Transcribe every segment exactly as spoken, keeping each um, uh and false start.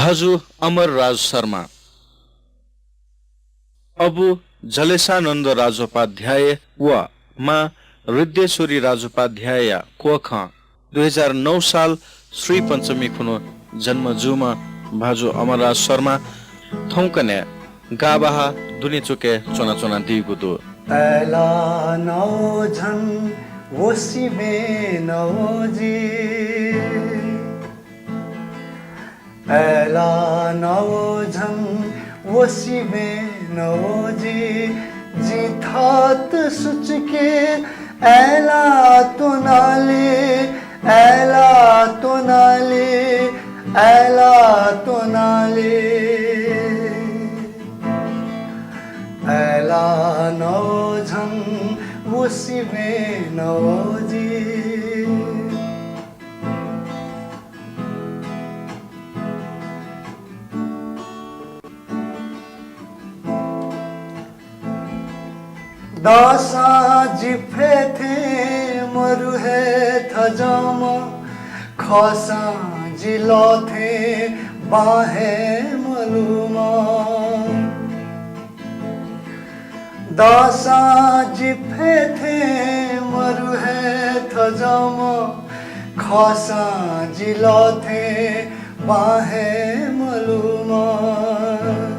भाजु अमर राज शर्मा, अबु जलेशानन्द राजोपाध्याय व मां हृद्येश्वरी राजोपाध्यायया क्वखं दुई हजार नौ साल श्री पञ्चमी खुन्हु जन्म जूम्ह भाजु अमरराज शर्मा थौंकन्हय् गाःबाहाः दुने चुकय् च्वनाच्वनादीगु दु। अय्‌लाः नवझन व सिबें नवजि। अय्‌लाः नवझन व सिबें नवजि, जिं थःत सुचुके अय्‌लाः त्वनाले, अय्‌लाः त्वनाले, अय्‌लाः त्वनाले। अय्‌लाः नवझन व सिबें नवजि। दःसां जि फय् थें मरु हे थज्याःम्ह, खःसां जि लः थें बां हे मलूम्ह। दःसां जि फय् थें मरु हे थज्याःम्ह, खःसां जि लः थें बां हे मलूम्ह।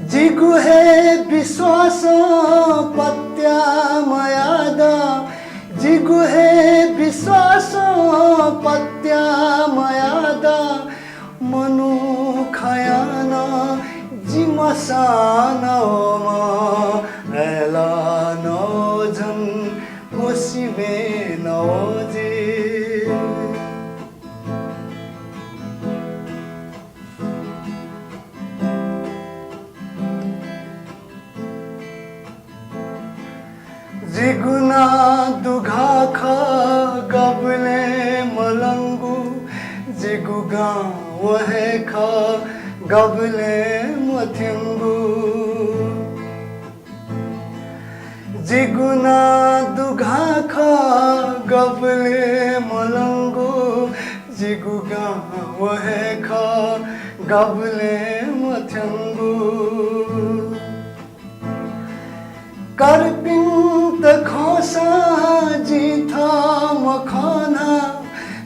जिगु हे विश्वासं पत्या मयादा, जिगु हे विश्वासं पत्या मयादा, मनू खयां नं जि मसाना वःम्ह, अय्‌लाः नवझन व सिबें नवजि। जिगु नां दुघाः खः गबलें मलंगु, जिगु गां व हे खः गबलें मथ्यंगु। जिगु नां दुघाः खः गबलें मलंगु, जिगु गां व हे खः गबलें मथ्यंगु। कर्पिन्त खःसां जिं थः मखना,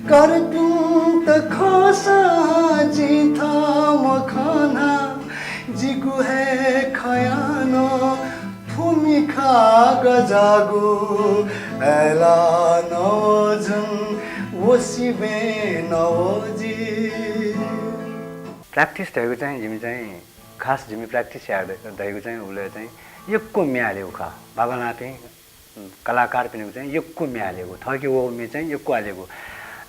कर्पिन्त खःसां जिं थः मखना, जिगु हे खयां नं थ्व मिखा गज्याःगु, अय्‌लाः नवझन व सिबें नवजि। Practice धयागु चाहिँ जिमि चाहिँ खास जिमि practice याये धयागु चाहिँ उबलय् चाहिँ यक्व म्ये हालेगु खः। बाबालाःपिं कलाकारपिनिगु चाहिँ यक्व म्ये हालेगु, थःके वःगु म्ये चाहिँ यक्व हालेगु।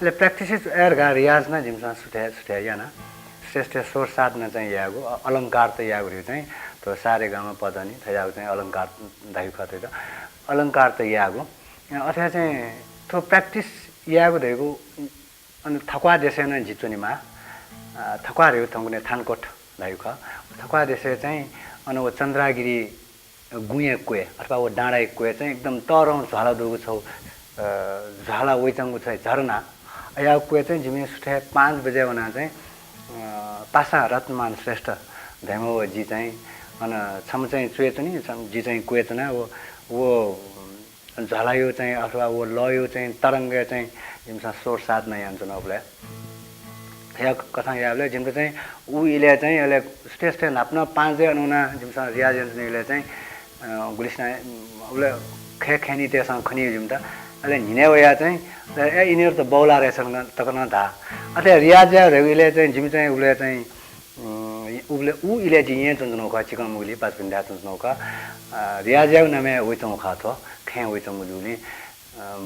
अले practice याये धकाः रियाज नं जिमिसं सुथय् सुथय् याना। सुथय् सुथय् स्वर साधना चाहिँ यायेगु, अ, अलंकार त यायेगु धइगु चाहिँ थ्व सारेगामा पधनि थज्याःगु चाहिँ अलंकार धइगु खः थ्व। अलंकार त यायेगु। अथे चाहिँ थ्व practice यायेगु धइगु अन थक्वाः देशय् नं जि च्वनेमाः। अ, थक्वाः धइगु थौंकन्हय् थानकोट धइगु खः। थक्वाः देशय् चाहिँ अन व चन्द्रागिरी गुँया क्वय् अथवा व डाँडाया क्वय् चाहिँ एकदम तःधंगु झ्वाला दुगु छगू, अ, झ्वाला वइच्वंगु छ झरना। अयागु क्वय् चाहिँ जिमि सुथय् पाँच बजे वनाः चाहिँ, अ, पासां रत्नमान श्रेष्ठ धइम्ह व जि चाहिँ अन छम्ह चाहिँ च्वय् च्वनी, छम्ह जि चाहिँ क्वय् च्वना। व, व झ्वालाया चाहिँ अथवा व लःया चाहिँ तरंगय् चाहिँ जिमिसं स्वर साधना यानाच्वना उबलय्। थज्याःगु कथं याःबलय् जिमित चाहिँ उ इलय् चाहिँ अले सुथय् सुथय् न्हापा नं पाँच बजे अन वनाः जिमिसं रियाज यानाच्वना इलय् चाहिँ, अ, गुलिसिनं उबलय् खय् खय्‌नितय्‌सं खनी जिमित। अले न्हिनय् वयाः चाहिँ, अले, "ए, इनिर त बौला रे" तक नं धाः। अथे रियाज याये धइगु इलय् चाहिँ जिमि चाहिँ उबलय् चाहिँ उम्, उबलय्, उ इलय् जि येँय् च्वनाच्वनागु खः, चिकंमुगुलिइ पासापिन्थाय् च्वनाच्वनागु खः। अ, रियाज यायेगु नामय् वइच्वंगु खः थ्व, खँय् वइच्वंगु जूगुलिं, अ,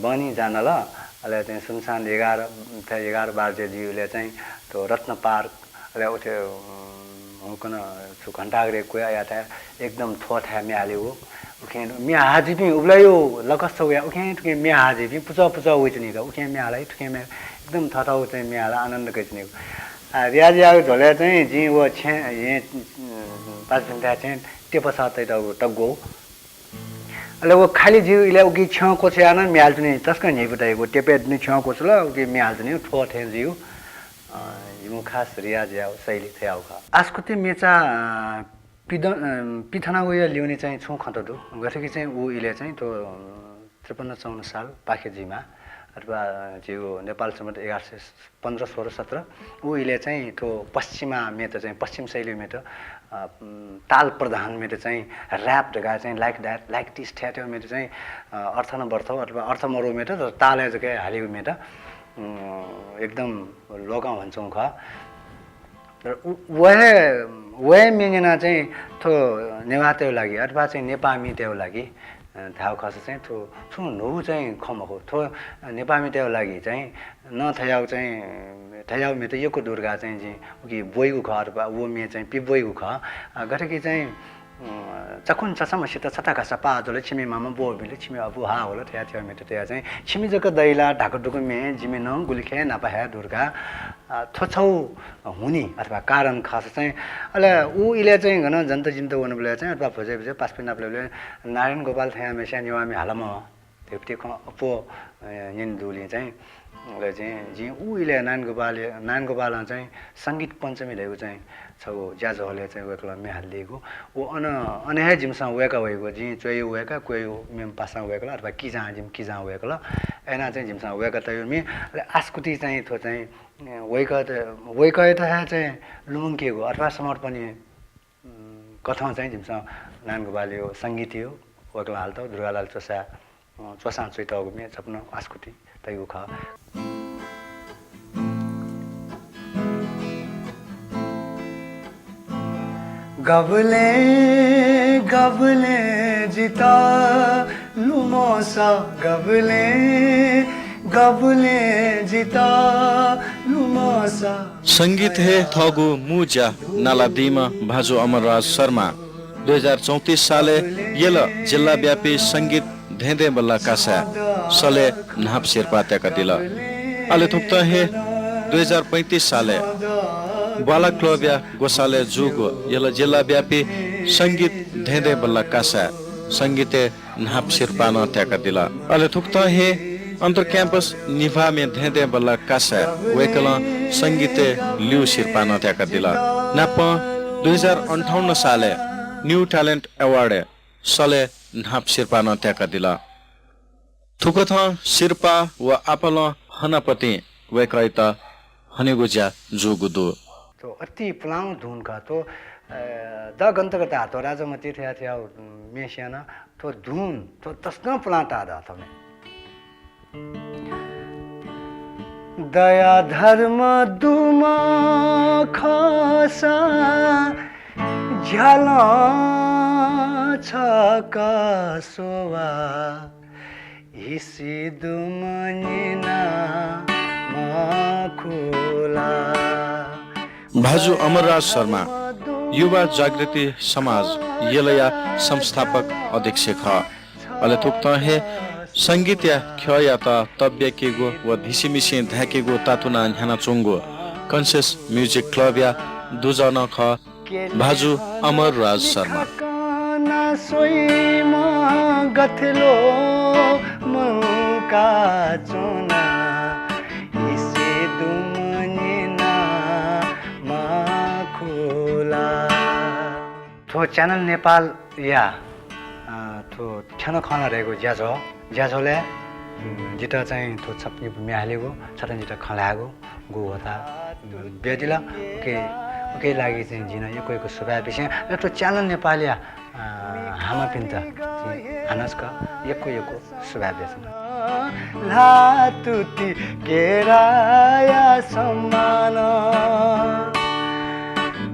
बहनी जा नल। अले चाहिँ सुनसान एघार, एघार बाह्र बजे जुइबलय् चाहिँ थ्व रत्न पार्क, अले उथे, उम्, हुंकन छु घण्टाघरया क्वय् अयाथाय् एकदम थ्वथाय् म्ये हालेगु। उखें म्ये हाः जुइपिं उबलय् लकस्थ वयाः उखें थुखें म्ये हाः जुइपिं पुचः पुचः वइच्वनीगु। उखें म्ये हाला, थुखें म्ये, एकदम थःथःगु चाहिँ म्ये हाला आनन्द कयाच्वनीगु। आ, रियाज याःगु झ्वलय् चाहिँ जिं व छेँ, येँ, पासापिन्थाय् चाहिँ टेपसा तयातःगु तग्वः। अले व खालि जुइगु इलय् उकी छ्यं क्वछुयाः नं म्ये हालाच्वनी, तसकं न्ह्यइपुताइगु। टेपय् दुने छ्यं क्वछुल, उकी म्ये हालाच्वनी, थ्व थें जुइगु। अ, जिगु खास रियाज याउ शैली थ्व याउ खः। आस्कुति मेचा, अ, पिद-, अ, पिथनागुया ल्यूने चाहिँ छुं खँत दु। गथे कि चाहिँ उ इलय् चाहिँ थ्व, अ, त्रिपन्न चौवन्न साल पाखे जुइमा अथवा, अ, जिगु नेपाल सम्बत एघार सय पन्ध्र, सोह्र, सत्र, उ इलय् चाहिँ थ्व पश्चिमा मेत चाहिँ पश्चिम शैली मेत, अ, उम्, ताल प्रधान मेत चाहिँ rap धकाः चाहिँ like that, like this थ्याथ्याउ मेत चाहिँ, अ, अर्थ न बर्थौ अथवा अर्थ मरु मेत तर तालय् जक हालिउ मेत, उम्, एकदम लोकं भन्छौं खः। तर उ-, व हे, व हे म्ये न्यना चाहिँ थ्व नेवाःतय् लागि अथवा चाहिँ नेपाःमितय् लागि, अ, धाउ खःसा चाहिँ थ्व छुं न्हू चाहिँ खँ मखु। थ्व नेपाःमितय् लागि चाहिँ न थयाउ चाहिँ, थयाउ मेत यक्व दुर्गा चाहिँ जिं उकी ब्वइगु खः अथवा व म्ये चाहिँ पिब्वइगु खः। अ, गथे कि चाहिँ, उम्, चखुन चछम सित छता घासा पाः जुल, छिमि मामा ब्वबिल, छिमि अबु हा होल, थया थ्याउ मेत तया चाहिँ, छिमि जक दइला ढाक दुक म्ये, जिमि नं गुलिखे नापा हे दुर्गा। अ, थ्व छौ हुनि अथवा कारण खःसा चाहिँ, अले उ इलय् चाहिँ गन जन्त जिन्त वनबलय् चाहिँ अथवा भोजय् भोजय् पासापिं नापलय् नारायण गोपाल थया मेस्या नेवाःमि हालामः। धिप्ति खँ अप्वः, अ, न्यने दुलिं चाहिँ, अले चाहिँ जिं उ इलय् नारायण गोपाल, नारायण गोपालं चाहिँ संगीत पञ्चमी धयागु चाहिँ छगू ज्याझ्वलय् चाहिँ वय्कलं म्ये हालादीगु। व अन, अन हे जिमिसं वय्का वइगु। जिं च्वय् वय्का, क्वय् मेम्ह पासां वय्कल अथवा किजां, जिमि किजां वय्कल। अय्ना चाहिँ जिमिसं वय्का तयु म्ये। अले आस्कुति चाहिँ थ्व चाहिँ, अ, वय्कःत, वय्कःयात हे चाहिँ लुमंकेगु अथवा समर्पणीय उम्, कथं चाहिँ जिमिसं नारायण गोपालयो संगीतयो वय्कलं हालातःगु दुर्गालाल च्वसा, अ, च्वसां च्वयातःगु म्ये छपु नं आस्कुति तइगु खः। गबलें, गबलें जितः लुमंसा, गबलें, गबलें जितः लुमंसा। संगीत हे थःगु मू ज्या नालादीम्ह भाजु अमरराज शर्मा दुई हजार चौंतिस सालय् यल जिल्लाव्यापी संगीत धेंधें बल्ला कासाय् सलय् न्हाप सिरपाः त्याकादिल। अले थुकथं हे दुई हजार पैंतिस सालय् ग्वाला क्लबया ग्वसालय् जूगु यल जिल्लाव्यापी संगीत धेंधें बल्ला कासाय् संगीतय् न्हाप सिरपाः नं त्याकादिल। अले थुकथं हे अन्तर क्याम्पस निभाःम्ह धेंधें बल्ला कासाय् वय्कलं संगीतय् ल्यू सिरपाः नं त्याकादिल। नापं दुई हजार अन्ठाउन्न सालय् New Talent Award-य् सलय् न्हाप सिरपाः नं त्याकादिल। थुकथं सिरपाः व आपालं हनापतिं वय्कःयात हनेगु ज्या जूगु दु। थ्व अति पुलांगु धुन खः। थ्व, अ, द गन्त गता थ्व राजमति थया थया, उम्, मेस्यां नं थ्व धुन, थ्व तसकं पुलां ताः द थ्व म्ये। दया धर्म दुम्ह खःसा झ्यालं छकः स्वः वा। हिसि दुम्ह न्यना मखु ला। भाजु अमरराज शर्मा युवा जागृति समाज यलया संस्थापक अध्यक्ष खः। अले थुकथं हे संगीतया ख्यःयात तब्याकेगु व धिसिमिसिं धाय्केगु तातुनाः न्ह्यानाच्वंगु Conscious Music Club-या दुजः नं खः। भाजु अमरराज शर्मा। खकना स्वइम्ह गथेलो मंका च्वना, हिसि दुम्ह न्यना मखु ला। थ्व च्यानल नेपालया, अ, थ्व थ्यन खँ ल्हायेगु ज्याझ्वः, ज्याझ्वलय्, उम्, जितः चाहिँ थ्व छपनिपु म्ये हालेगु, छता जितः खँ ल्हायेगु, गु ह्वःताः, उम्, बियादिल। उके, उके लागि चाहिँ जिं नं यक्व यक्व सुभाय् बिसें, अले थ्व च्यानल नेपालया, अ, हामापिन्त जिं हानं छकः यक्व यक्व सुभाय् बियाच्वना। ल्हातुति केराया समान,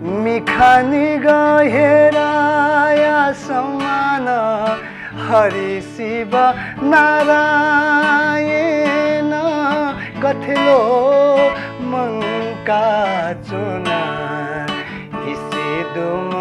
मिखा निगः हेराया समान, हरि शिव नारायण गथेलो मंका च्वना, हिसि दुम्ह